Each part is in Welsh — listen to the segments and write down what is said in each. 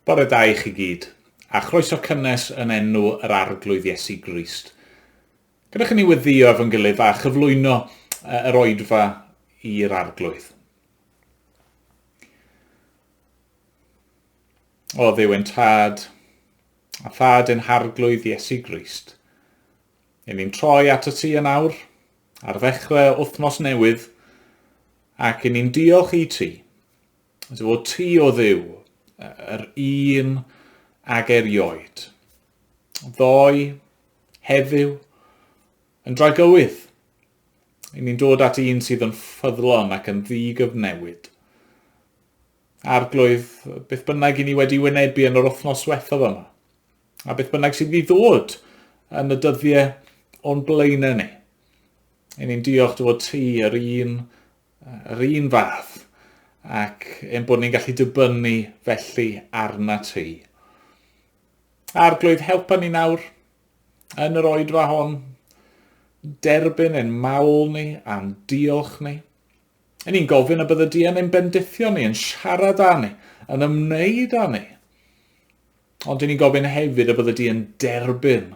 Bore da i chi gyd, a chroeso cynnes yn enw yr Arglwydd Iesu Grist. Gadewch i ni weddio efo'n gilydd a chyflwyno yr oedfa i'r Arglwydd. O Dduw ein Tad, a Thad ein Harglwydd Iesu Grist, i ni'n troi at y ti yn awr, ar ddechrau wythnos newydd, ac i ni'n diolch i ti Dy fod ti o Dduw, yr un ag erioed. Ddoe, heddiw, yn dragywydd. I ni'n dod at un sydd yn ffyddlon ac yn ddigyfnewid. Arglwydd, beth bynnag i ni wedi wynebu yn yr wythnos diwethaf yma, a beth bynnag sydd i ddod yn y dyddiau o'n blaenau ni. I ni'n diolch dy fod ti yr un Yr un fath, ac ein bod ni'n gallu dibynnu felly arna ti. Arglwydd, helpa ni nawr yn yr oedfa hon, derbyn ein mawl ni a'n diolch ni. Yn ni'n gofyn y bydde di yn ein bendithio ni, yn siarad â ni, yn ymwneud â ni. Ond yn ni'n gofyn hefyd y bydde di yn derbyn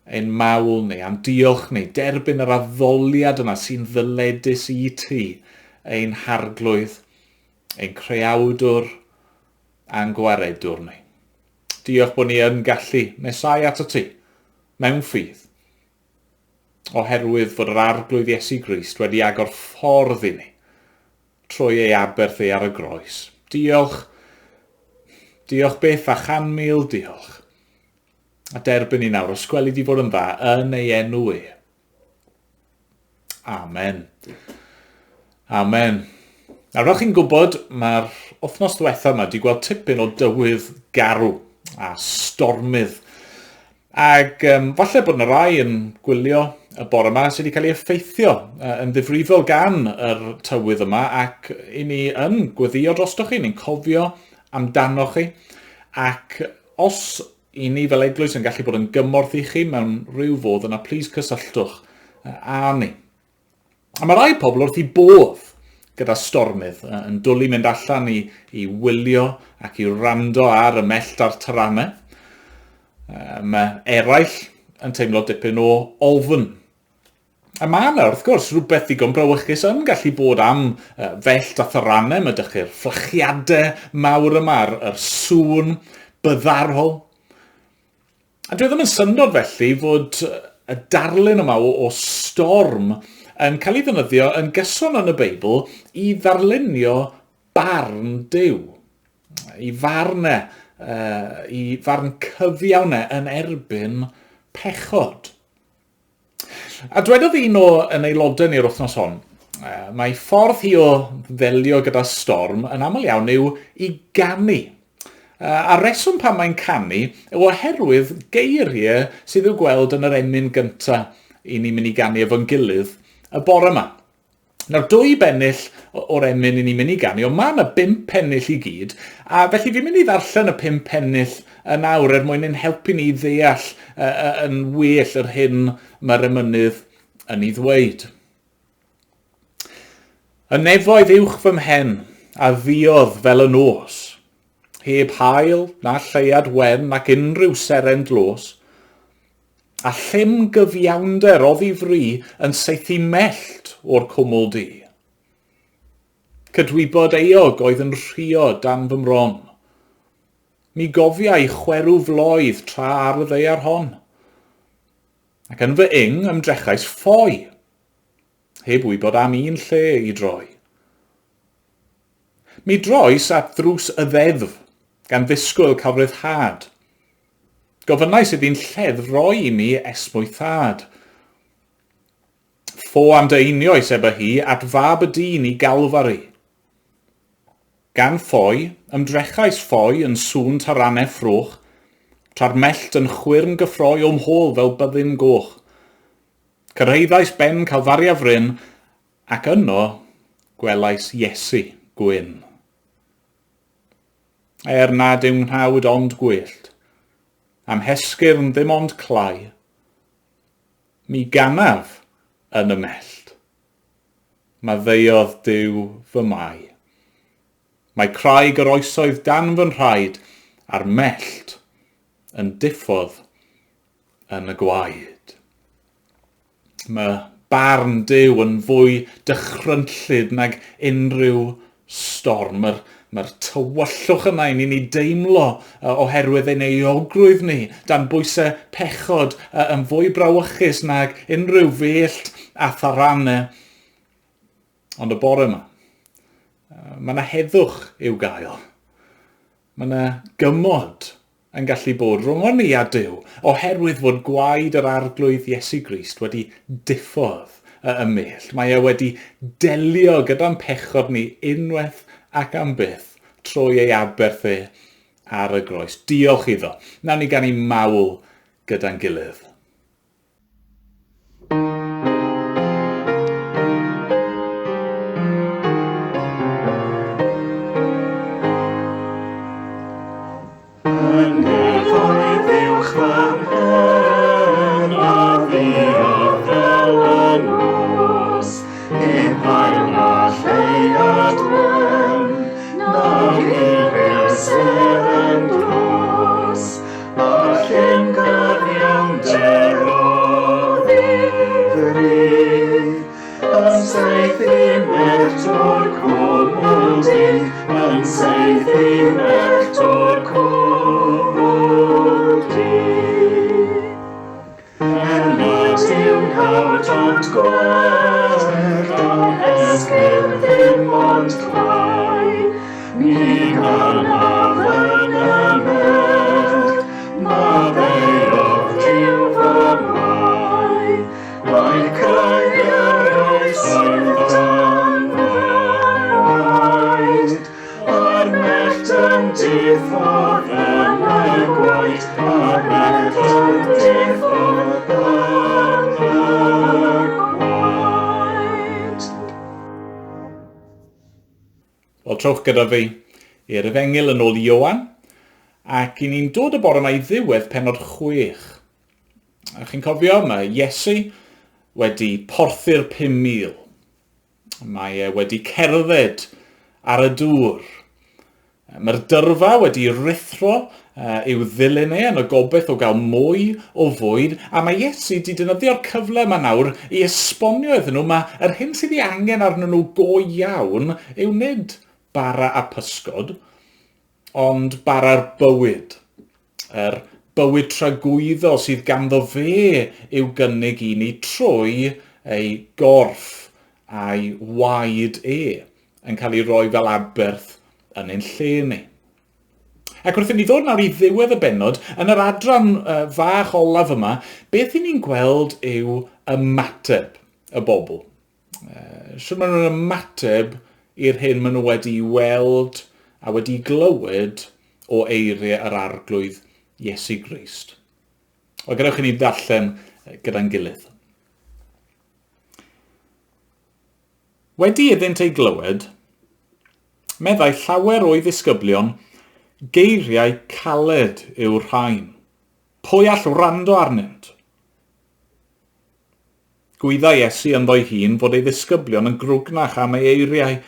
ein mawl ni, a'n diolch ni, derbyn yr addoliad yna sy'n ddyledus i ti, ein harglwydd, ein creawdwr a'n gwaredwr ni. Diolch bod ni yn gallu nesau at y ti, mewn ffydd, oherwydd fod yr arglwydd Iesu Grist wedi agor ffordd i ni trwy ei aberth ei ar y groes. Diolch, diolch byth a 100,000 diolch. A derbyn ni nawr, os gweli di fod yn dda, yn ei enw e. Amen. Amen. Nawr, fel chi'n gwybod, mae'r wythnos diwethaf yma wedi gweld tipyn o dywydd garw a stormydd. Ac um, falle bod yna rai yn gwylio y bore yma sydd wedi cael ei effeithio uh, yn ddifrifol gan yr tywydd yma ac i ni yn gweddio drostoch chi, ni'n cofio amdanoch chi ac Os i ni fel eglwys yn gallu bod yn gymorth i chi mewn rhyw fodd yna, plîs cysylltwch â ni. A mae rai pobl wrth i bodd gyda stormydd, yn dwlu mynd allan i, i wylio ac i wrando ar y mellt a'r taranau. Mae eraill yn teimlo dipyn o ofn. A mae yna, wrth gwrs, rhywbeth ddigon brawychus yn gallu bod am uh, fellt a tharanau, mae ydych chi'r fflachiadau mawr yma, yr, yr sŵn byddarol. A dwi ddim yn syndod felly fod y darlun yma o, o storm yn cael ei ddefnyddio yn gyson yn y Beibl i ddarlunio barn Duw. I farn e, uh, i farn cyfiawn e yn erbyn pechod. A dwedodd un o yn aelodau ni'r wythnos hon, mae ffordd hi o ddelio gyda storm yn aml iawn yw i ganu. A reswm pam mae'n canu yw oherwydd geiriau sydd i'w gweld yn yr emyn gyntaf i ni'n mynd i ganu efo'n gilydd y bore yma. Nawr, dwy bennill o'r emyn i ni'n mynd i ganu, ond mae yna bump pennill i gyd, a felly fi'n mynd i ddarllen y pump pennill yn awr er mwyn ein helpu ni i ddeall uh, yn well yr hyn mae'r emynydd yn ei ddweud. Y nefoedd uwch fy mhen a ddiodd fel y nos, heb hael na lleuad wen ac unrhyw seren dlos, A llym gyfiawnder oddi fri yn saethu mellt o'r cwmwl du. Cydwybod euog oedd yn rhuo dan fy mron. Mi gofiai chwerw floedd tra ar y ddaear hon. Ac yn fy ing ymdrechais ffoi, heb wybod am un lle i droi. Mi drois at ddrws y ddeddf, gan ddisgwyl cael rhyddhad. Gofynnais iddi'n lleddf roi i mi esmwythâd. Ffo am dy einioes, ebe hi, at fab y dyn i Galfari. Gan ffoi, ymdrechais ffoi yn sŵn taranau ffrwch, tra'r mellt yn chwyrn gyffroi o'm hôl fel byddin goch. Cyrhaeddais ben Calfaria fryn, ac yno gwelais Iesu gwyn. Er nad yw nghnawd ond gwyllt, a'm hesgyrn ddim ond clai, mi ganaf yn y mellt. Maddeuodd Duw fy mai. Mae craig yr oesoedd dan fy nhraed, A'r mellt yn diffodd yn y gwaed. Mae barn Duw yn fwy dychrynllyd nag unrhyw storm. Mae'r mae tywyllwch yna i ni'n ei deimlo oherwydd ein euogrwydd ni dan bwysau pechod yn fwy brawychus nag unrhyw fellt a tharanau. Ond y bore yma, mae yna heddwch i'w gael. Mae yna gymod yn gallu bod rhwng ni a Duw, oherwydd fod gwaed yr Arglwydd Iesu Grist wedi diffodd y ymell. Mae e wedi delio gyda'n pechod ni unwaith ac am byth trwy ei aberth e ar y groes. Diolch iddo. Nawn ni ganu mawl gyda'n gilydd. Wel, trowch gyda fi i'r Efengyl yn ôl Ioan, ac i ni'n dod y bore yma i ddiwedd penod 6. A chi'n cofio, mae Iesu wedi porthu'r 5,000. Mae e wedi cerdded ar y dŵr. Mae'r dyrfa wedi rhuthro i'w ddilyn e yn y gobaith o gael mwy o fwyd, a mae Iesu wedi defnyddio'r cyfle yma nawr i esbonio iddyn nhw mae yr hyn sydd ei angen arnyn nhw go iawn yw nid bara a physgod, ond bara'r bywyd. Yr bywyd tragwyddol sydd ganddo fe i'w gynnig i ni trwy ei gorff a'i waed e yn cael ei roi fel aberth yn ein lle ni. Ac wrth i ni ddod nawr i ddiwedd y bennod, yn yr adran fach olaf yma, beth i ni'n gweld yw ymateb y bobl. Sut maen nhw'n ymateb i'r hyn maen nhw wedi weld a wedi glywed o eiriau yr Arglwydd Iesu Grist. Wel, gadewch i ni ddarllen gyda'n gilydd. Wedi iddynt ei glywed, meddai llawer o'i ddisgyblion, geiriau caled yw'r rhain. Pwy all wrando arnynt? Gwyddai Iesu ynddo'i hun fod ei ddisgyblion yn grwgnach am ei eiriau,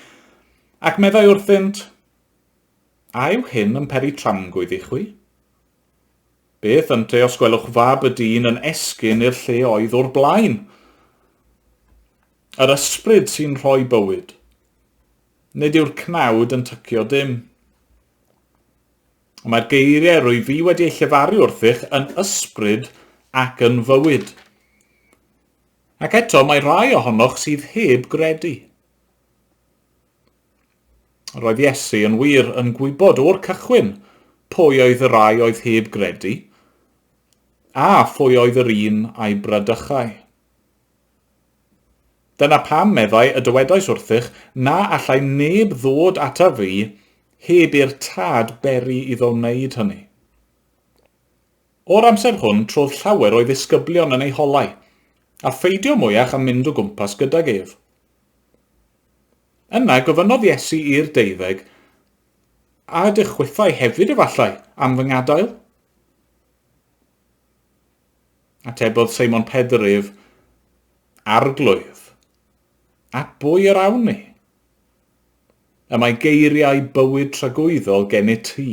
ac meddai wrthynt, A yw hyn yn peri tramgwydd i chwi? Beth ynte os gwelwch fab y dyn yn esgyn i'r lle oedd o'r blaen? Yr ysbryd sy'n rhoi bywyd. Nid yw'r cnawd yn tycio dim. Ond mae'r geiriau rwy fi wedi eu llefaru wrthych yn ysbryd ac yn fywyd. Ac eto mae rhai ohonoch sydd heb gredu. Roedd Iesu yn wir yn gwybod o'r cychwyn pwy oedd y rai oedd heb gredu, a phwy oedd yr un a'i bradychai. Dyna pam, meddai, y dywedais wrthych, na allai neb ddod ata fi heb i'r Tad beri iddo wneud hynny. O'r amser hwn trodd llawer o'i ddisgyblion yn ei holau, a pheidio mwyach â mynd o gwmpas gydag ef. Yna gofynnodd Iesu i'r deuddeg, A ydych chwithau hefyd efallai am fy ngadael? Atebodd Seimon Pedr ef, Arglwydd, at bwy yr awn ni? Y mae geiriau bywyd tragwyddol gennyt ti.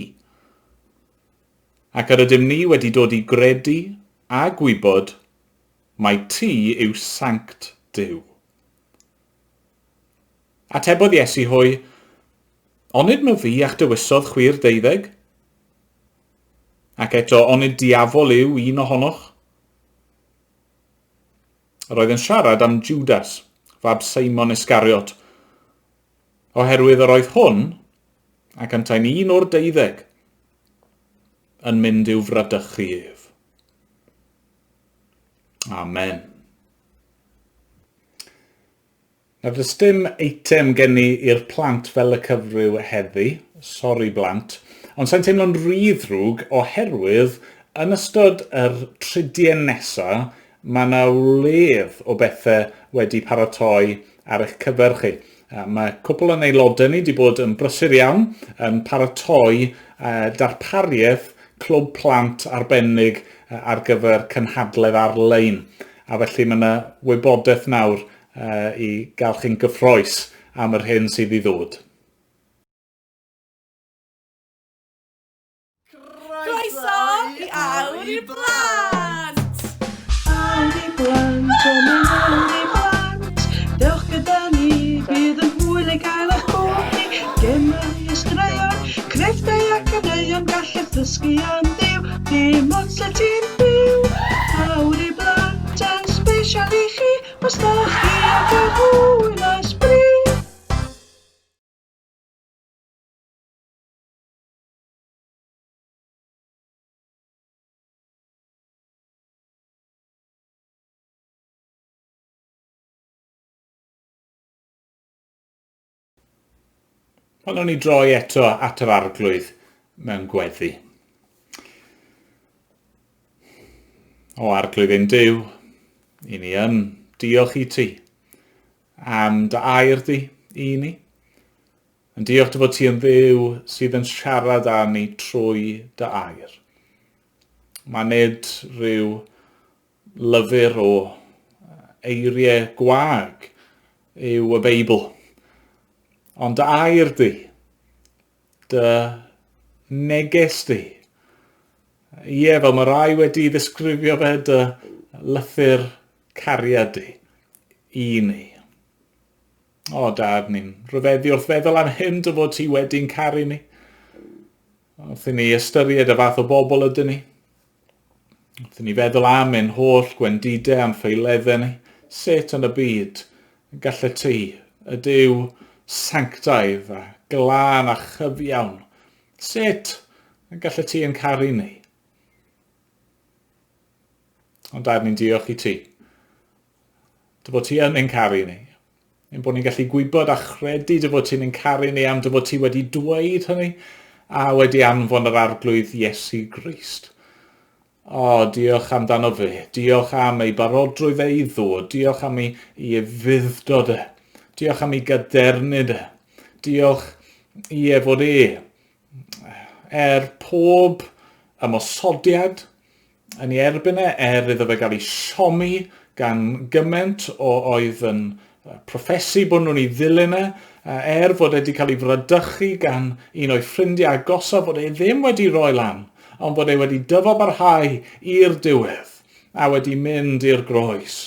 Ac yr ydym ni wedi dod i gredu a gwybod mai ti yw Sanct Duw. Atebodd Iesu hwy, Onid myfi a'ch dewisodd chwi'r deuddeg? Ac eto, onid diafol yw un ohonoch? Yr oedd yn siarad am Judas, fab Seimon Iscariot, oherwydd yr oedd hwn, ac yntau'n un o'r deuddeg, yn mynd i'w fradychu ef. Amen. Nawr, does dim eitem gen i i'r plant fel y cyfryw heddi, sori blant, ond sa'n teimlo'n rhy ddrwg oherwydd yn ystod yr tridiau nesa, mae yna wledd o bethau wedi paratoi ar eich cyfer chi. Mae cwpl o'n aelodau ni wedi bod yn brysur iawn yn paratoi darpariaeth clwb plant arbennig ar gyfer cynhadledd ar-lein. A felly mae yna wybodaeth nawr i gael chi'n gyffroes am yr hyn sydd i ddod. Croeso i Awr i Blant! Awr i Blant, o mae'n awr i blant. Dewch gyda ni, bydd yn hwyl i gael eich cwmni. Gemau a straeon, crefftau ac caneuon, gallech ddysgu am Dduw, dim ots lle ti'n byw. Awr i Blant yn sbesial i chi, Os da chi am gael hwyl a sbri. Wel, nawn ni droi eto at yr Arglwydd mewn gweddi. O Arglwydd ein Duw, i ni yn diolch i ti am dy air di i ni. Yn diolch dy fod ti yn Dduw sydd yn siarad â ni trwy dy air. Mae nid rhyw lyfr o eiriau gwag yw y Beibl. Ond dy air di, dy neges di. Ie, fel mae rai wedi ddisgrifio fe, dy lythyr cariad di i ni. O, dad, ni'n rhyfeddu wrth feddwl am hyn dy fod ti wedi'n caru ni. Wrth i ni ystyried y fath o bobl ydyn ni. Wrth i ni feddwl am ein holl gwendidau a'n ffeileddau ni, sut yn y byd gallet ti, y Duw sanctaidd a glân a chyfiawn, sut y gallet ti yn caru ni? Ond dad, ni'n diolch i ti. Dy fod ti yn ein caru ni. Ein bod ni'n gallu gwybod a chredu dy fod ti'n ein caru ni am dy fod ti wedi dweud hynny a wedi anfon yr Arglwydd Iesu Grist. O, diolch amdano fe. Diolch am ei barodrwydd e i ddod. Diolch am ei, ei ufudd-dod e. Diolch am ei gadernid e. Diolch i e fod e. Er pob ymosodiad, yn ei erbyn e, er iddo fe gael ei siomi gan gymaint o oedd yn proffesu bod nhw'n ei ddilyn e, er fod e wedi cael ei fradychu gan un o'i ffrindiau agosaf fod e ddim wedi rhoi lan, ond bod e wedi dyfo barhau i'r diwedd a wedi mynd i'r groes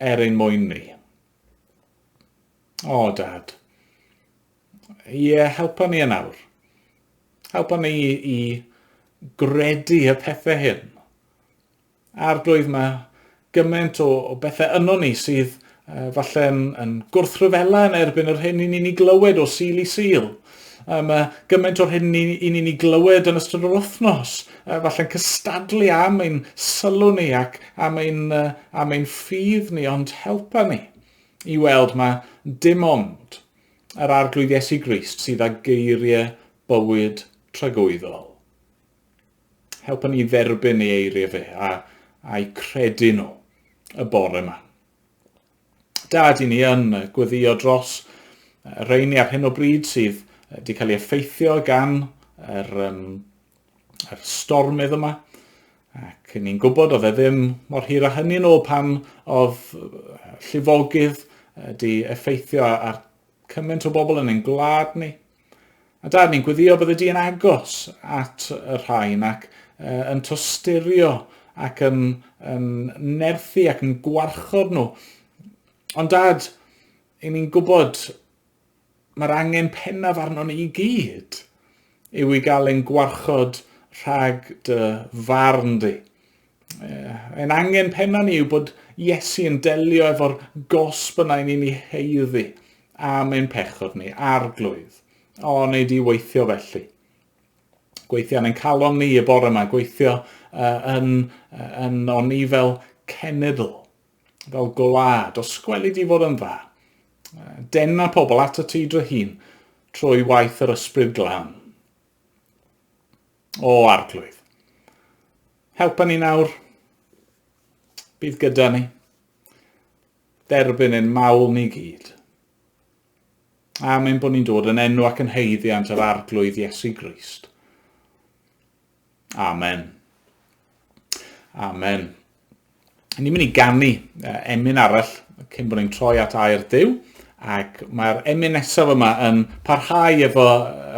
er ein mwyn ni. O, Dad. Ie, helpa ni yn awr. Helpa ni i gredu y pethau hyn. Arglwydd, mae gymaint o, o bethau yno ni sydd uh, falle yn, yn gwrthryfela yn erbyn yr hyn i ni'n ei glywed o Sul i Sul. Mae gymaint o'r hyn i ni'n ei glywed yn ystod yr wythnos, uh, falle'n cystadlu am ein sylw ni ac am ein, uh, am ein ffydd ni, ond helpa ni i weld mae dim ond yr Arglwydd Iesu Grist sydd â geiriau bywyd tragwyddol. Helpa ni dderbyn ei eiriau fe a, a'i credu nhw y bore yma. Dad, i ni yn gweddio dros y rheini ar hyn o bryd sydd wedi cael ei effeithio gan yr, um, yr stormydd yma. Ac ni'n gwybod oedd e ddim mor hir â hynny yn ôl pan oedd llifogydd wedi effeithio ar cymaint o bobl yn ein gwlad ni. A dad, ni'n gweddio bydde di yn agos at y rhain ac uh, yn tosturio ac yn, yn nerthu ac yn gwarchod nhw. Ond dad, i ni'n gwybod mae'r angen pennaf arno ni i gyd yw i gael ein gwarchod rhag dy farn di. Ein angen penna ni yw bod Iesu yn delio efo'r gosb yna i ni'n ei heiddi am ein pechod ni, arglwydd. O, neu di weithio felly. Gweithio yn ein calon ni y bore yma, gweithio uh, yn, yn o'n ni fel cenedl, fel gwlad, os gweli di fod yn dda. Dena pobl at y ti dy hun trwy waith yr ysbryd glân. O, arglwydd. Helpa ni nawr. Bydd gyda ni. Derbyn ein mawl ni gyd. Am ein bod ni'n dod yn enw ac yn haeddiant yr arglwydd Iesu Grist. Amen. Amen. Ni'n mynd i ganu emyn arall cyn bod ni'n troi at air Duw, ac mae'r emyn nesaf yma yn parhau efo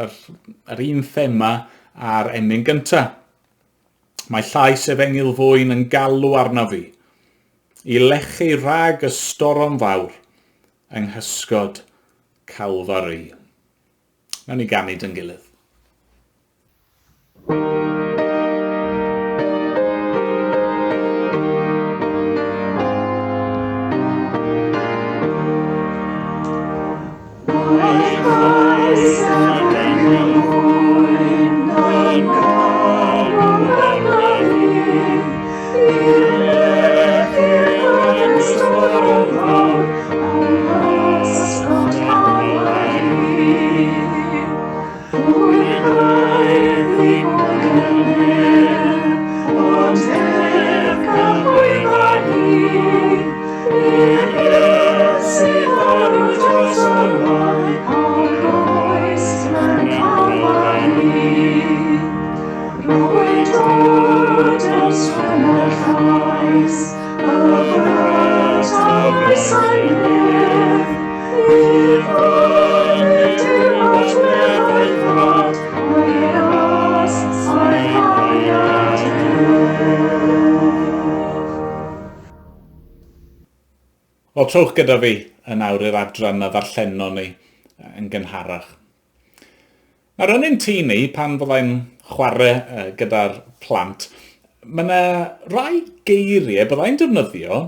yr, yr un thema a'r emyn gyntaf. Mae llais efengyl fwyn yn galw arno fi i lechu rhag y storom fawr yng nghysgod Calfari. Nawn ni ganu dy'n gilydd. Wel, trowch gyda fi yn awr i'r adran na ddarllenon ni yn gynharach. Nawr, yn ein tŷ ni, pan fyddai'n chwarae gyda'r plant, mae yna rai geiriau byddai'n defnyddio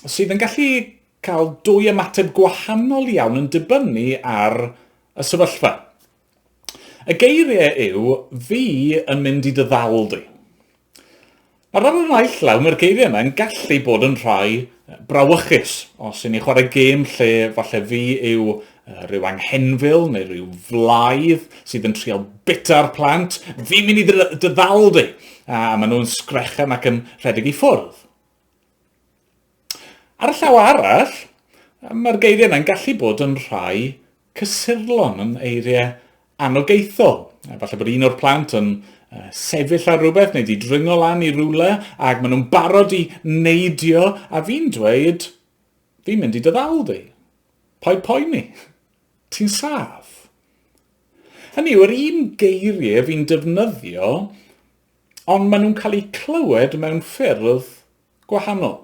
sydd yn gallu cael dwy ymateb gwahanol iawn yn dibynnu ar y sefyllfa. Y geiriau yw, fi yn mynd i dy ddal di. Ar y naill law, mae'r geiriau yma yn gallu bod yn rhai brawychus. Os y'n ni chwarae gêm lle falle fi yw rhyw anghenfil neu rhyw flaidd sydd yn trial bita'r plant, fi'n mynd i dy ddal di! A maen nhw'n sgrechian ac yn rhedeg i ffwrdd. Ar y llaw arall, mae'r geiriau yna'n gallu bod yn rhai cysurlon, yn eiriau anogaethol. Falle bod un o'r plant yn sefyll ar rhywbeth neu di dringo lan i rywle ac maen nhw'n barod i neidio a fi'n dweud, fi'n mynd i dy ddal di. Paid poeni. Ti'n saff. Hynny yw, yr un geiriau fi'n defnyddio, ond maen nhw'n cael eu clywed mewn ffyrdd gwahanol.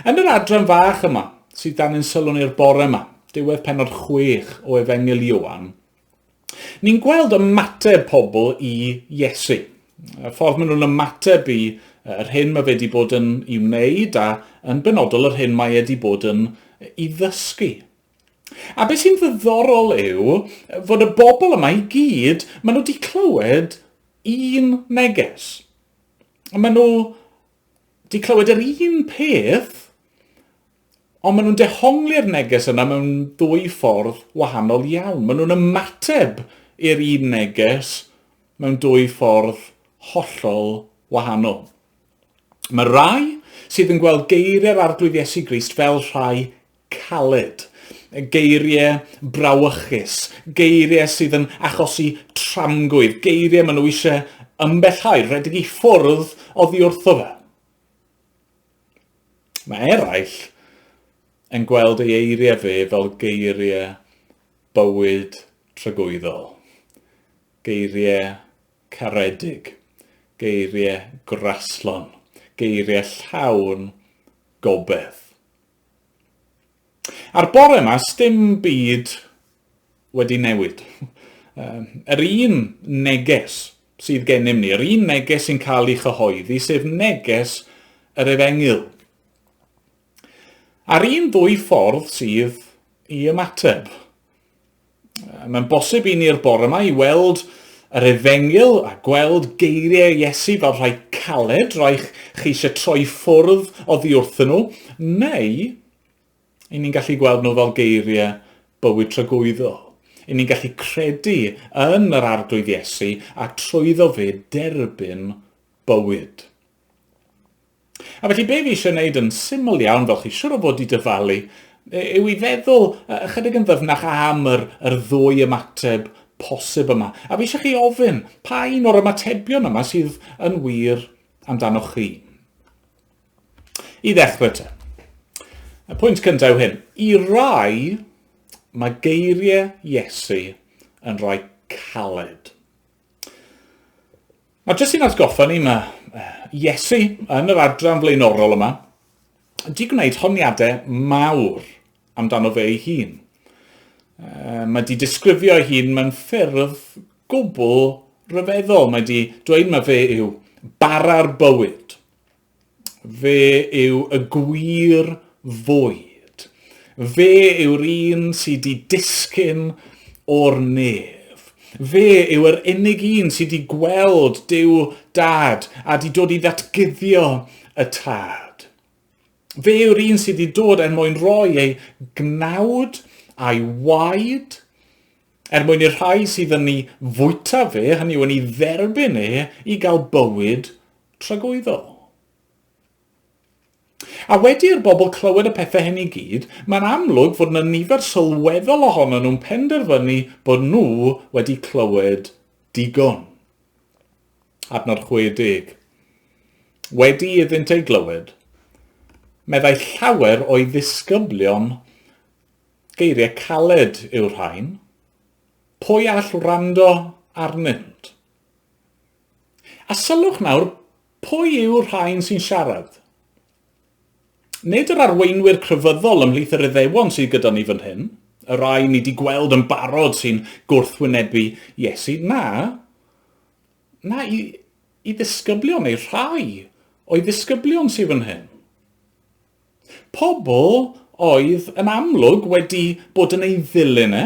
Yn yr adran fach yma, sydd dan ein sylw ni'r bore yma, diwedd penod 6 o Efengyl Ioan, ni'n gweld ymateb pobl i Iesu. Y ffordd maen nhw'n ymateb i yr hyn mae fe wedi bod yn ei wneud a yn benodol yr hyn mae wedi bod yn ei ddysgu. A beth sy'n ddiddorol yw fod y bobl yma i gyd, maen nhw wedi clywed un neges. Maen nhw wedi clywed yr un peth, ond maen nhw'n dehongli'r neges yna mewn ddwy ffordd wahanol iawn. Maen nhw'n ymateb i'r un neges mewn dwy ffordd hollol wahanol. Mae rai sydd yn gweld geiriau'r Arglwydd Iesu Grist fel rhai caled, geiriau brawychus, geiriau sydd yn achosi tramgwydd, geiriau maen nhw eisiau ymbellhau, rhedeg i ffwrdd oddi wrtho fe. Mae eraill yn gweld ei eiriau fe fel geiriau bywyd tragwyddol. Geiriau caredig, geiriau graslon, geiriau llawn gobaith. A'r bore yma, sdim byd wedi newid. Yr un neges sydd gennym ni, yr un neges sy'n cael ei chyhoeddi, sef neges yr efengyl. A'r un ddwy ffordd sydd i ymateb. Mae'n bosib i ni'r bore yma i weld yr efengyl a gweld geiriau Iesu fel rhai caled, rhai chi eisiau troi ffwrdd oddi wrthyn nhw, neu i ni'n gallu gweld nhw fel geiriau bywyd tragwyddol. I ni'n gallu credu yn yr Arglwydd Iesu a trwyddo fe derbyn bywyd. A felly be fi eisiau gwneud yn syml iawn, fel chi siwr o fod i dyfalu, yw i feddwl ychydig yn ddyfnach am yr, yr ddwy ymateb posib yma. A fi eisiau chi ofyn, pa un o'r ymatebion yma sydd yn wir amdanoch chi? I ddechrau te. Y pwynt cyntaf yw hyn. I rai, mae geiriau Iesu yn rhai caled. A jyst i'n atgoffa ni, mae Iesu yn yr adran flaenorol yma wedi gwneud honiadau mawr amdano fe ei hun. Mae wedi disgrifio ei hun mewn ffyrdd gwbl ryfeddol. Mae wedi dweud mae fe yw bara'r bywyd. Fe yw y gwir fwyd. Fe yw'r un sydd wedi disgyn o'r nef. Fe yw yr unig un sydd wedi gweld Duw Dad a wedi dod i ddatguddio y Tad. Fe yw'r un sydd wedi dod er mwyn rhoi ei gnawd a'i waed, er mwyn i'r rhai sydd yn ei fwyta fe, hynny yw yn ei dderbyn e, i gael bywyd tragwyddol. A wedi i'r bobl clywed y pethau hyn i gyd, mae'n amlwg fod yna nifer sylweddol ohonyn nhw'n penderfynu bod nhw wedi clywed digon. Adnod 60. Wedi iddynt ei glywed, meddai llawer o'i ddisgyblion, geiriau caled yw'r rhain, pwy all wrando arnynt? A sylwch nawr, pwy yw'r rhain sy'n siarad? Nid yr arweinwyr crefyddol ymhlith yr Iddewon sydd gyda ni fan hyn, y rai ni wedi gweld yn barod sy'n gwrthwynebu Iesu. Na, na, i, i ddisgyblion neu rhai o'i ddisgyblion sydd fan hyn. Pobl oedd yn amlwg wedi bod yn ei ddilyn e,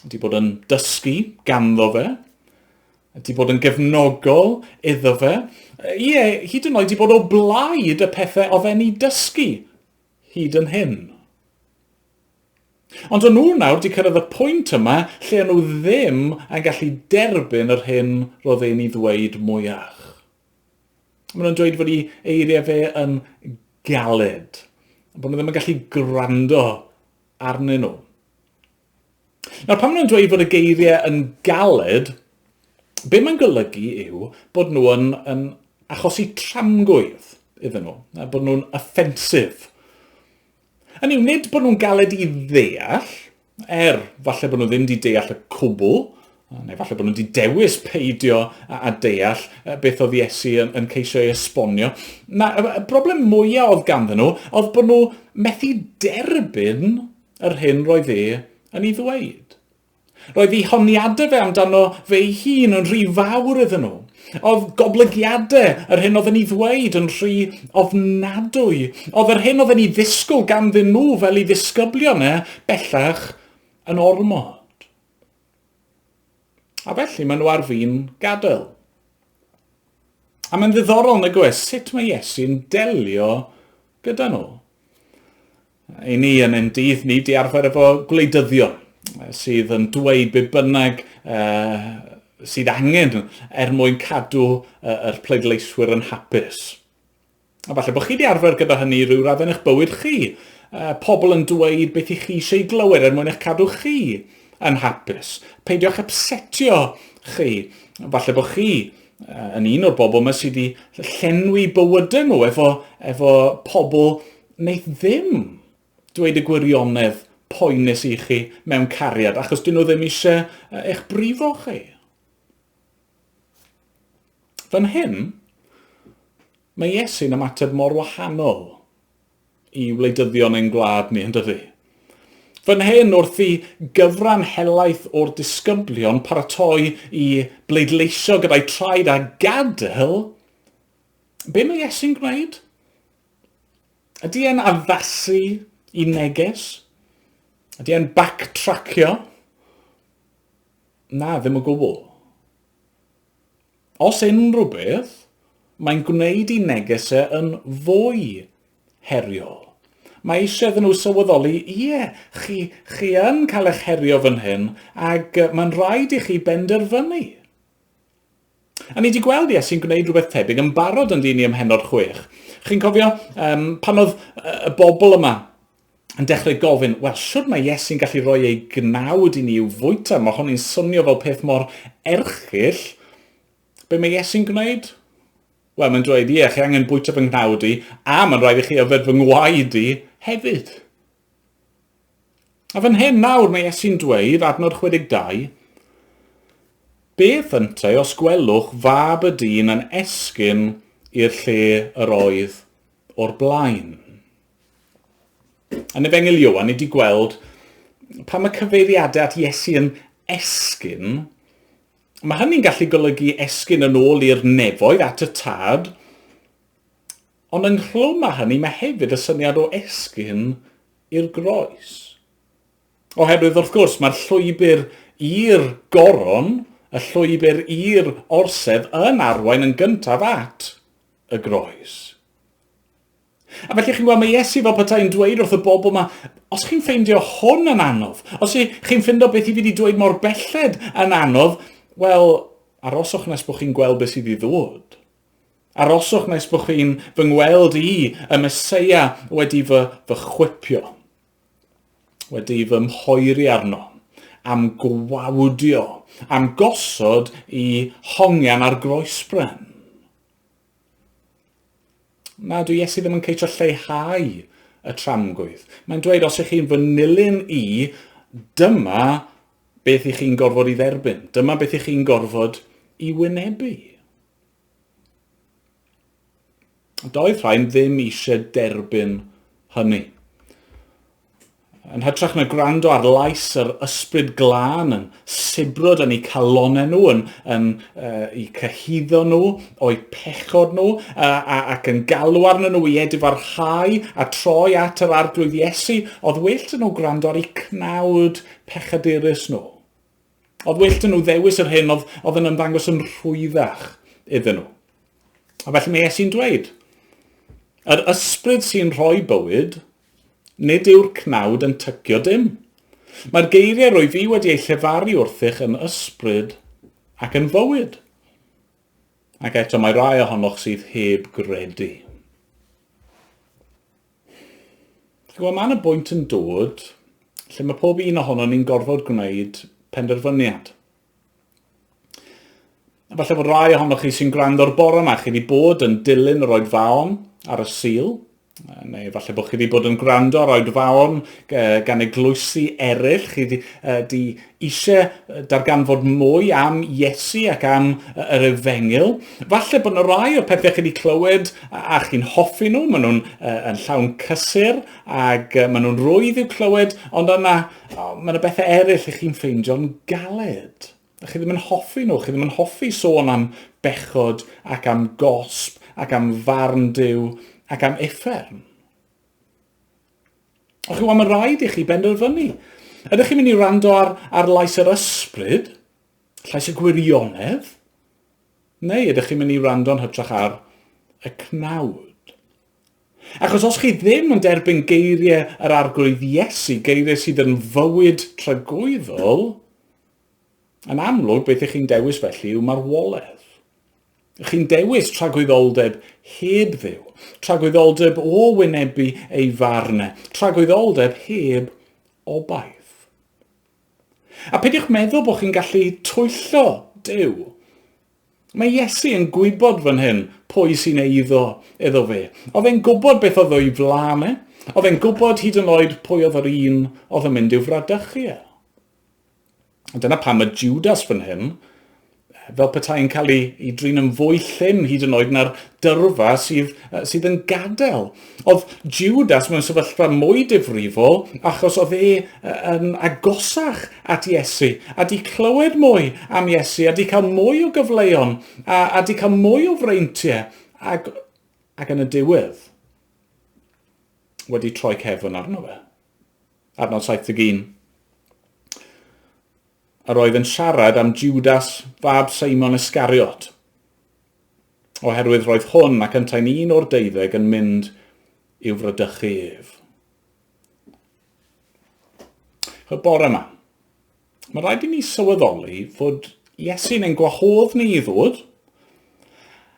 wedi bod yn dysgu ganddo fe, wedi bod yn gefnogol iddo fe. Ie, hyd yn oed wedi bod o blaid y pethau oedd e'n ei dysgu hyd yn hyn. Ond o'n nhw nawr wedi cyrraedd y pwynt yma lle o'n nhw ddim yn gallu derbyn yr hyn roedd e'n ei ddweud mwyach. Maen nhw'n dweud fod ei eiriau fe yn galed, bod nhw ddim yn gallu gwrando arnyn nhw. Nawr, pan maen nhw'n dweud fod y geiriau yn galed, be mae'n golygu yw bod nhw yn, yn achosi tramgwydd iddyn nhw, a bod nhw'n offensive. Hynny yw, nid bod nhw'n galed i ddeall, er falle bod nhw ddim wedi deall y cwbl, neu falle bod nhw wedi dewis peidio a, a deall beth oedd Iesu yn, yn ceisio ei esbonio. Na, y broblem mwyaf oedd ganddyn nhw oedd bod nhw methu derbyn yr hyn roedd e yn ei ddweud. Roedd ei honiadau fe amdano fe ei hun yn rhy fawr iddyn nhw. Oedd goblygiadau yr hyn oedd yn ei ddweud yn rhy ofnadwy. Oedd yr hyn oedd yn ei ddisgwyl ganddyn nhw fel ei ddisgyblion e bellach yn ormod. A felly maen nhw ar fin gadael. A mae'n ddiddorol nag oes sut mae Iesu'n delio gyda nhw. I ni yn ein dydd ni di arfer efo gwleidyddion sydd yn dweud be bynnag uh, sydd angen er mwyn cadw uh, yr pleidleiswyr yn hapus. A falle bod chi di arfer gyda hynny rhyw radd yn eich bywyd chi. Uh, pobl yn dweud beth i chi eisiau glywed er mwyn eich cadw chi yn hapus. Peidiwch upsetio chi. Falle bod chi yn un o'r bobl yma sydd wedi llenwi bywydau nhw efo, efo pobl wneith ddim dweud y gwirionedd poenus i chi mewn cariad, achos dyn nhw ddim eisiau eich brifo chi. Fan hyn, mae Iesu'n ymateb mor wahanol i wleidyddion ein gwlad ni, yn dydy? Fan hyn, wrth i gyfran helaeth o'r disgyblion paratoi i bleidleisio gyda'i traed a gadael, be mae Iesu'n gwneud? Ydy e'n addasu i neges? Ydy e'n backtracio? Na, ddim o gwbl. Os unrhyw beth, mae'n gwneud i neges e yn fwy heriol. Mae eisiau iddyn nhw sylweddoli, ie, chi, chi yn cael eich herio fan hyn, ac mae'n rhaid i chi benderfynu. A ni wedi gweld Iesu'n gwneud rhywbeth tebyg yn barod yn dyn ni ym mhennod 6. Chi'n cofio um, pan oedd y bobl yma yn dechrau gofyn, wel, siwr mae Iesu'n gallu rhoi ei gnawd i ni i'w fwyta? Mae hwn i'n swnio fel peth mor erchyll. Be mae Iesu'n gwneud? Wel, mae'n dweud, ie, chi angen bwyta fy nghnawd i, a mae'n rhaid i chi yfed fy ngwaed i hefyd. A fan hyn nawr mae Iesu'n dweud, adnod 62, Beth yntau os gwelwch fab y dyn yn esgyn i'r lle yr oedd o'r blaen? Yn Efengyl Ioan, ni wedi gweld pan mae cyfeiriadau at Iesu yn esgyn, mae hynny'n gallu golygu esgyn yn ôl i'r nefoedd at y tad, ond ynghlwm â hynny mae hefyd y syniad o esgyn i'r groes. Oherwydd wrth gwrs mae'r llwybr i'r goron, y llwybr i'r orsedd yn arwain yn gyntaf at y groes. A felly chi'n gweld, mae Iesu fel petai'n dweud wrth y bobl yma, os chi'n ffeindio hwn yn anodd, os chi'n ffeindio beth i fi wedi dweud mor belled yn anodd, wel, aroswch nes bod chi'n gweld beth sydd i ddod. Aroswch nes bod chi'n fy ngweld i, y Meseia, wedi fy, fy chwipio, wedi fy mhoeri arno, am gwawdio, am gosod i hongian ar groesbren. Na, dwi Iesu ddim yn ceisio lleihau y tramgwydd. Mae'n dweud, os ych chi'n fy nilyn i, dyma beth ych chi'n gorfod i dderbyn. Dyma beth ych chi'n gorfod i wynebu. Doedd rhain ddim eisiau derbyn hynny. Yn hytrach na gwrando ar lais yr ysbryd glân yn sibrwd yn eu calonau nhw, yn, yn uh, eu cyhuddo nhw o'u pechod nhw, uh, a, ac yn galw arnyn nhw i edifarhau a troi at yr arglwydd Iesu, oedd well dyn nhw gwrando ar eu cnawd pechadurus nhw. Oedd well dyn nhw ddewis yr hyn oedd, oedd yn ymddangos yn rhwyddach iddyn nhw. A felly mae Iesu'n dweud, yr ysbryd sy'n rhoi bywyd, Nid yw'r cnawd yn tycio dim. Mae'r geiriau rwyf fi wedi eu llefaru wrthych yn ysbryd ac yn fywyd. Ac eto mae rai ohonoch sydd heb gredu. Chi'n gwybod, mae yna bwynt yn dod lle mae pob un ohono ni'n gorfod gwneud penderfyniad. A falle bod rai ohonoch chi sy'n gwrando'r bore yma, chi wedi bod yn dilyn yr oedfaon ar y Sul, neu falle bod chi wedi bod yn gwrando ar oedfaon gan eglwysi eraill, chi wedi, di eisiau darganfod mwy am Iesu ac am yr efengyl. Falle bod yna rai o'r pethau chi wedi clywed a chi'n hoffi nhw, maen nhw'n yn llawn cysur ac maen nhw'n rwydd i'w clywed, ond yna mae yna bethau eraill i chi'n ffeindio'n galed. Chi ddim yn hoffi nhw, chi ddim yn hoffi sôn am bechod ac am gosb ac am farn Duw ac am uffern. Ond chi'n gwybod, mae rhaid i chi benderfynu. Ydych chi'n mynd i wrando ar, ar lais yr ysbryd, llais y gwirionedd, neu ydych chi'n mynd i wrando'n hytrach ar y cnawd? Achos os chi ddim yn derbyn geiriau yr Arglwydd Iesu, geiriau sydd yn fywyd tragwyddol, yn amlwg beth ych chi'n dewis felly yw marwolaeth. Ych chi'n dewis tragwyddoldeb heb Dduw, tragwyddoldeb o wynebu ei farn e, tragwyddoldeb heb obaith. A peidiwch meddwl bod chi'n gallu twyllo Duw. Mae Iesu yn gwybod fan hyn pwy sy'n eiddo iddo fe. Oedd e'n gwybod beth oedd o'i flaen e. Oedd e'n gwybod hyd yn oed pwy oedd yr un oedd yn mynd i'w fradychu e. A dyna pam mae Judas fan hyn, fel petai'n cael ei, ei drin yn fwy llym hyd yn oed na'r dyrfa sydd, sydd yn gadael. Oedd Judas mewn sefyllfa mwy difrifol achos oedd e yn agosach at Iesu a di clywed mwy am Iesu a di cael mwy o gyfleon a, a di cael mwy o freintiau ac, ac yn y diwedd wedi troi cefn arno fe. Adnod 71. Yr oedd yn siarad am Judas, fab Seimon Iscariot, oherwydd roedd hwn ac yntau'n un o'r deuddeg yn mynd i'w fradychu ef. Y bore yma, mae rhaid i ni sylweddoli fod Iesu'n ein gwahodd ni i ddod,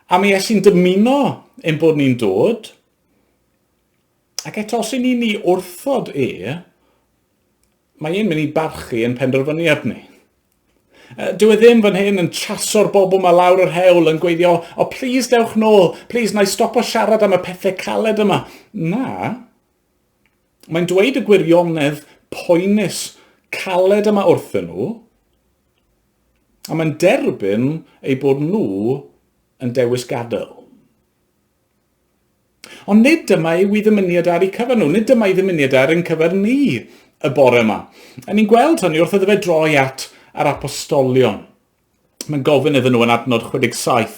a mae Iesu'n dymuno ein bod ni'n dod, Ac eto, os y'n ni'n ei wrthod e, mae e'n mynd i barchu ein penderfyniad ni. Dyw e ddim fan hyn yn chaso'r bobl yma lawr yr hewl yn gweiddi, o, oh, please dewch nôl, please, na i stopo siarad am y pethau caled yma. Na. Mae'n dweud y gwirionedd poenus caled yma wrthyn nhw, a mae'n derbyn eu bod nhw yn dewis gadael. Ond nid dyma yw ei ddymuniad ar eu cyfer nhw, nid dyma ei ddymuniad ar ein cyfer ni y bore yma. A ni'n gweld hynny wrth iddo fe droi at yr apostolion. Mae'n gofyn iddyn nhw yn adnod 67.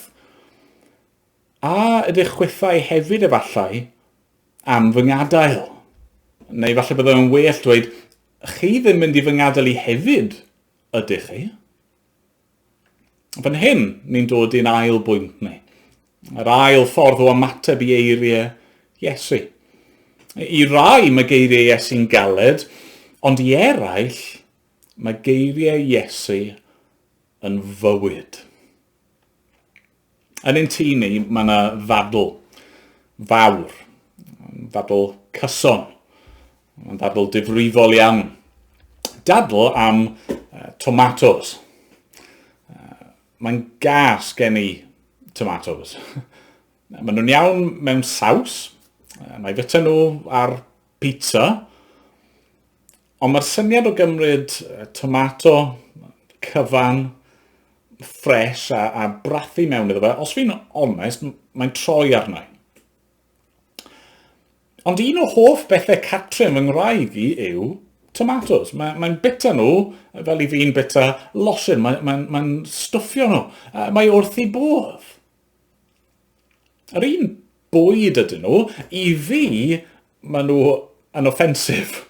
A ydych chwithau hefyd efallai am fy ngadael? Neu falle byddai yn well dweud, chi ddim mynd i fy ngadael i hefyd, ydych chi? Fan hyn, ni'n dod i'n ail bwynt ni. Yr ail ffordd o ymateb i eiriau Iesu. I rai mae geiriau Iesu'n galed, ond i eraill mae geiriau Iesu yn fywyd. Yn ein tŷ ni, mae yna ddadl fawr, ddadl cyson, mae'n ddadl difrifol iawn. Dadl am tomatos. Mae'n gas gen i tomatoes. Maen nhw'n iawn mewn saws, mae fyta nhw ar pizza, Ond mae'r syniad o gymryd tomato cyfan, ffres a, a brathu mewn iddo fe, os fi'n onest, mae'n troi arna i. Ond un o hoff bethau Catrin fy ngwraig i yw tomatoes. Mae'n mae bita nhw fel i fi'n bita losin. Mae'n mae, mae stwffio nhw. Mae wrth i bodd. Yr un bwyd ydyn nhw, i fi, maen nhw yn offensif.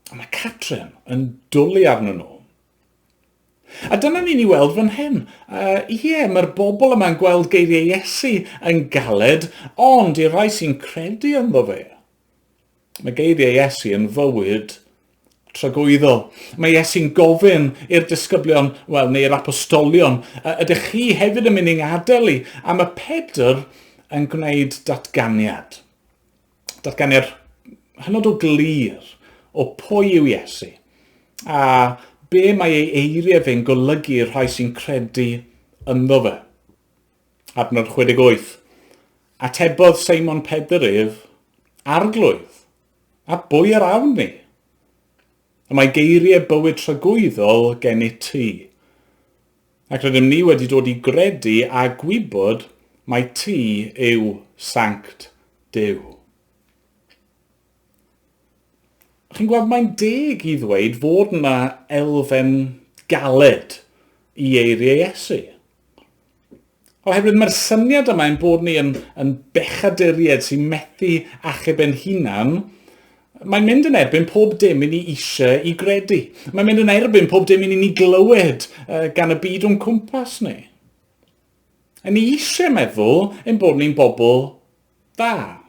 A mae Catrin yn dwlu arnyn nhw. A dyna ni'n ei weld fan hyn. Ie, yeah, mae'r bobl yma'n gweld geiriau Iesu yn galed, ond i'r rhai sy'n credu ynddo fe, Mae geiriau Iesu yn fywyd tragwyddol. Mae Iesu'n gofyn i'r disgyblion, wel, neu'r apostolion, ydych chi hefyd yn mynd i'n adael i? A mae Pedr yn gwneud datganiad. Datganiad hynod o glir o pwy yw Iesu a be mae ei eiriau fe'n golygu i'r rhai sy'n credu ynddo fe. Adnod 68. Atebodd Seimon Pedr ef, Arglwydd, at bwy yr awn ni? Y mae geiriau bywyd tragwyddol gennyt ti. Ac rydym ni wedi dod i gredu a gwybod mai ti yw Sanct Duw. Chi'n gweld, mae'n deg i ddweud fod yna elfen galed i eiriau Iesu. Oherwydd mae'r syniad yma ein bod ni yn, yn bechaduriaid sy'n methu achub ein hunan, mae'n mynd yn erbyn pob dim i ni eisiau i gredu. Mae'n mynd yn erbyn pob dim i ni'n ei glywed uh, gan y byd o'n cwmpas ni. A ni eisiau meddwl ein bod ni'n bobl dda.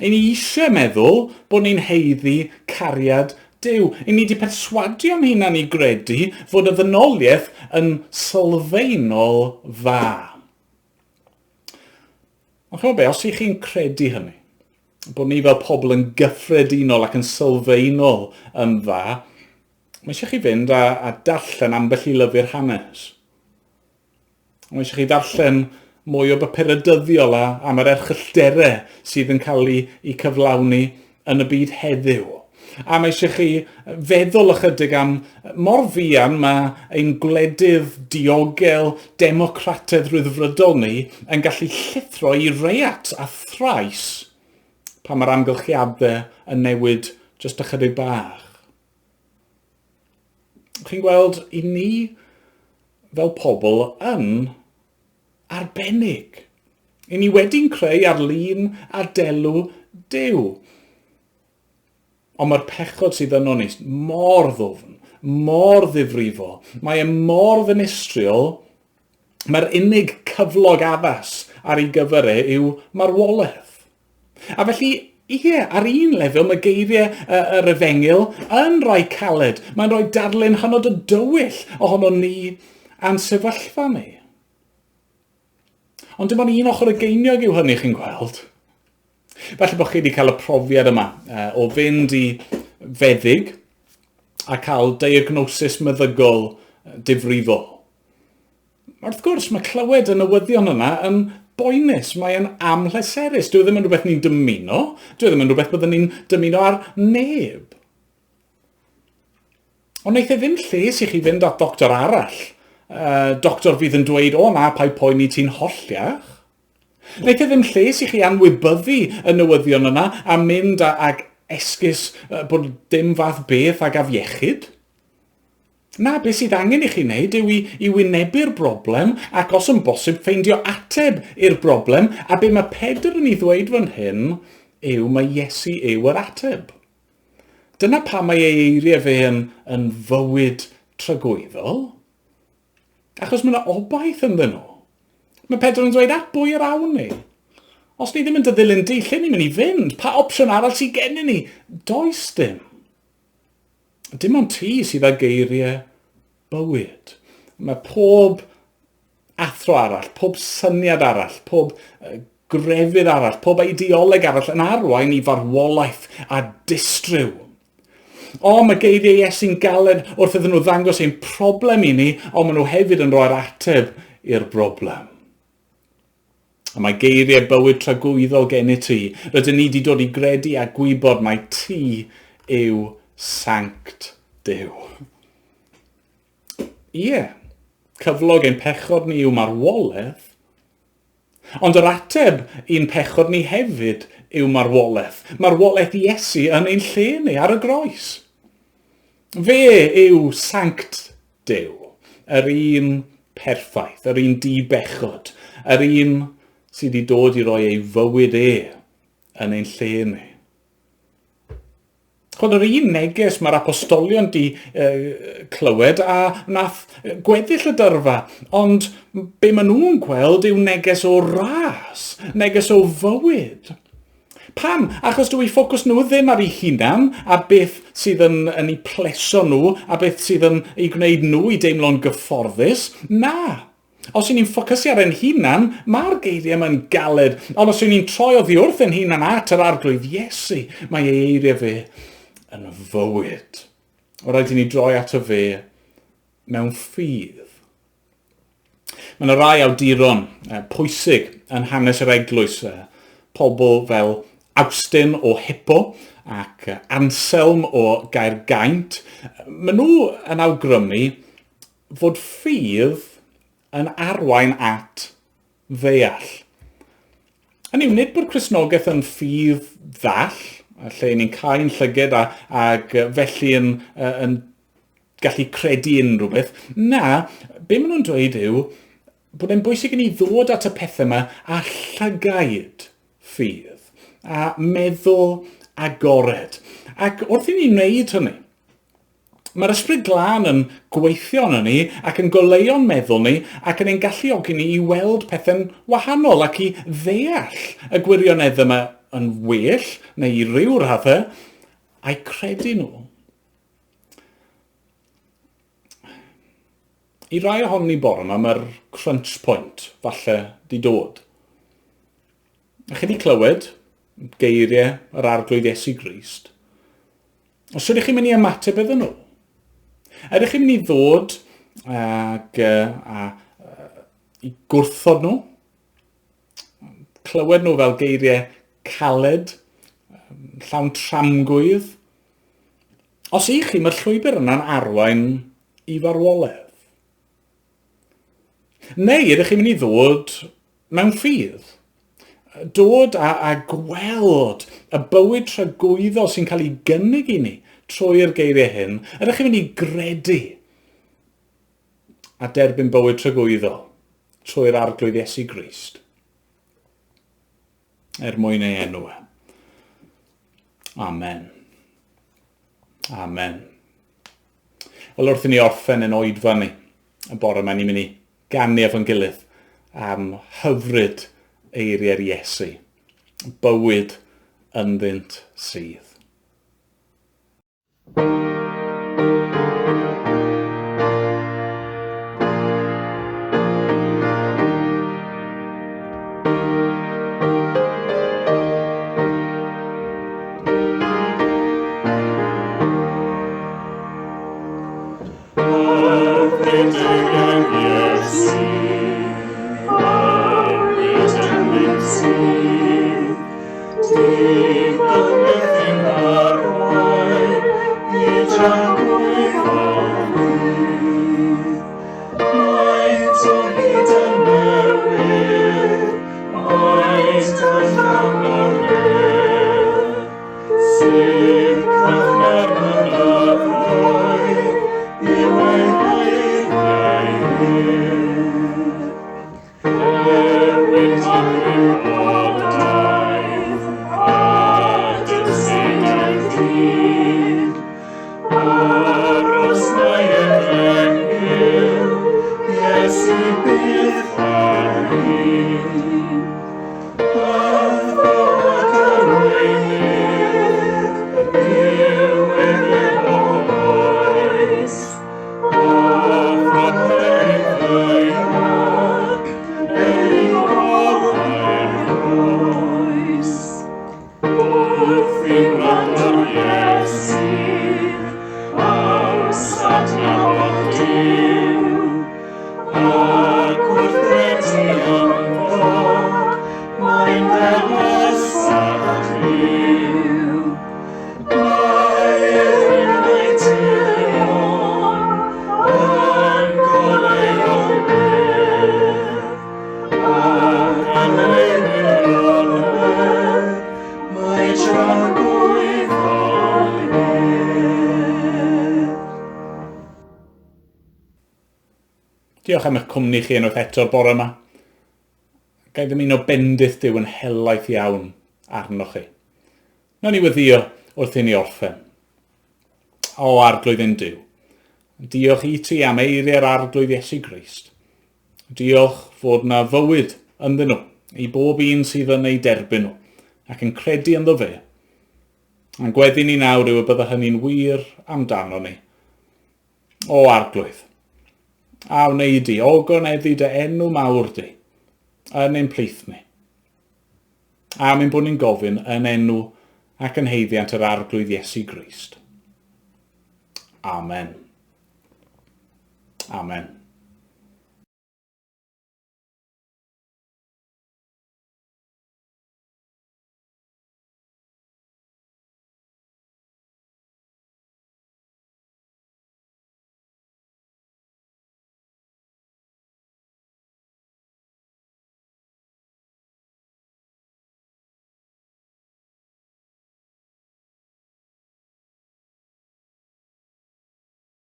I ni eisiau meddwl bod ni'n haeddu cariad Duw. I ni wedi perswadio'n hunan i gredu fod y ddynoliaeth yn sylfaenol dda. Ond chymod be, os ych chi'n credu hynny, bod ni fel pobl yn gyffredinol ac yn sylfaenol yn dda, mae eisiau chi fynd a, a darllen ambell i lyfr hanes. Mae eisiau chi ddarllen mwy o bapurau dyddiol a am yr erchyllterau sydd yn cael eu, eu cyflawni yn y byd heddiw. A mae eisiau chi feddwl ychydig am mor fuan mae ein gwledydd diogel, democrataidd rhyddfrydol ni yn gallu llithro i reiat a thrais pan mae'r amgylchiadau yn newid jyst ychydig bach. Chi'n gweld, i ni fel pobl yn arbennig. I ni wedi'n creu ar lun a delw Duw. Ond mae'r pechod sydd yno ni mor ddwfn, mor ddifrifol, mae e mor ddinistriol, mae'r unig cyflog addas ar ei gyfer e yw marwolaeth. A felly, ie, ar un lefel mae geiriau yr efengyl yn rhai caled. Mae'n rhoi darlun hynod o dywyll ohono ni a'n sefyllfa ni. Ond dim ond un ochr y geiniog yw hynny, chi'n gweld. Falle bod chi wedi cael y profiad yma o fynd i feddyg a cael diagnosis meddygol difrifol. Wrth gwrs, mae clywed y newyddion yna yn boenus, mae e'n amhleserus. Dyw e ddim yn rhywbeth ni'n dymuno, dyw e ddim yn rhywbeth byddwn ni'n dymuno ar neb. Ond wnaeth e ddim lles i chi fynd at ddoctor arall, doctor fydd yn dweud, o na, paid poeni, ti'n holliach. Wnaeth e ddim lles i chi anwybyddu y newyddion yna a mynd ag esgus bod dim fath beth ag afiechyd. Na, beth sydd angen i chi wneud yw i, i wynebu'r broblem ac os yn bosib ffeindio ateb i'r broblem a be mae Pedr yn ei ddweud fan hyn yw mae Iesu yw yr ateb. Dyna pam mae ei eiriau fe yn, yn fywyd tragwyddol. Achos mae yna obaith ynddyn nhw. Mae Pedr yn dweud, at bwy yr awn ni? Os ni ddim yn dy ddilyn di, lle ni'n mynd i fynd? Pa opsiwn arall sydd gennym ni? Does dim. Dim ond ti sydd â geiriau bywyd. Mae pob athro arall, pob syniad arall, pob grefydd arall, pob ideoleg arall yn arwain i farwolaeth a distryw. O, mae geiriau Iesu'n galed wrth iddyn nhw ddangos ein problem i ni, ond maen nhw hefyd yn rhoi'r ateb i'r broblem. A mae geiriau bywyd tragwyddol gennyt ti. Rydyn ni wedi dod i gredu a gwybod mai ti yw Sanct Duw. Ie, cyflog ein pechod ni yw marwolaeth, ond yr ateb i'n pechod ni hefyd yw marwolaeth. Marwolaeth Iesu yn ein lle ni ar y groes. Fe yw Sanct Duw, yr un perffaith, yr un di-bechod, yr un sydd wedi dod i roi ei fywyd e yn ein lle ni. Chod yr un neges mae'r apostolion di clywed a nath gweddill y dyrfa, ond be maen nhw'n gweld yw neges o ras, neges o fywyd. Pam? Achos dyw eu ffocws nhw ddim ar eu hunan a beth sydd yn, yn eu plesio nhw a beth sydd yn eu gwneud nhw i deimlo'n gyfforddus. Na! Os y'n ni'n ffocysu ar ein hunan, mae'r geiriau yma'n galed. Ond os y'n ni'n troi oddi wrth ein hunan at yr Arglwydd Iesu, mae ei eiriau fe yn fywyd. O rhaid i ni droi ato fe mewn ffydd. Mae yna rai awduron pwysig yn hanes yr eglwys, pobl fel Awstin o Hippo ac Anselm o Gaergaint. Maen nhw yn awgrymu fod ffydd yn arwain at ddeall. Hynny yw, nid bod Cristnogaeth yn ffydd ddall, lle ni'n cau'n llyged a, ag felly yn, yn gallu credu unrhyw beth. Na, be maen nhw'n dweud yw bod e'n bwysig i ni ddod at y pethau yma a llygaid ffydd, a meddwl agored. Ac wrth i ni wneud hynny, Mae'r Ysbryd Glân yn gweithio arnon ni ac yn goleuo'n meddwl ni ac yn ein galluogi ni i weld pethau'n wahanol ac i ddeall y gwirionedd yma yn well neu i ryw raddau a'i credu nhw. I rai ohonon ni bore yma, mae'r crunch point falle di dod. A chi wedi clywed geiriau yr Arglwydd Iesu Grist. Os ydych chi'n mynd i ymateb iddyn nhw? Ydych chi'n mynd i ddod ag, a, i gwrthod nhw? clywed nhw fel geiriau caled, llawn tramgwydd? Os i chi, mae'r llwybr yna'n arwain i farwolaeth. Neu ydych chi'n mynd i ddod mewn ffydd? Dod a, a gweld y bywyd tragwyddol sy'n cael ei gynnig i ni trwy'r geiriau hyn. Ydych chi'n mynd i gredu a derbyn bywyd tragwyddol trwy'r Arglwydd Iesu Grist? Er mwyn ei enw e. Amen. Amen. Wel, wrth i ni orffen yn oedfa ni, y bore yma, ni'n mynd i ganu efo'n gilydd am hyfryd eiriau'r Iesu. Bywyd ynddynt sydd. Diolch am eich cwmni chi unwaith eto bore yma. Ga i ddymuno bendith Duw yn helaeth iawn arnoch chi. Nawn ni weddio wrth i ni orffen. O Arglwydd ein Duw, diolch i ti am eiriau'r Arglwydd Iesu Grist. Diolch fod na fywyd ynddyn nhw, i bob un sydd yn ei derbyn nhw, ac yn credu ynddo fe. A'n gweddi ni nawr yw y bydda hynny'n wir amdano ni. O Arglwydd, a wnei di ogoneddu dy enw mawr di yn ein plith ni. Am ein bod ni'n gofyn yn enw ac yn haeddiant yr Arglwydd Iesu Grist. Amen. Amen.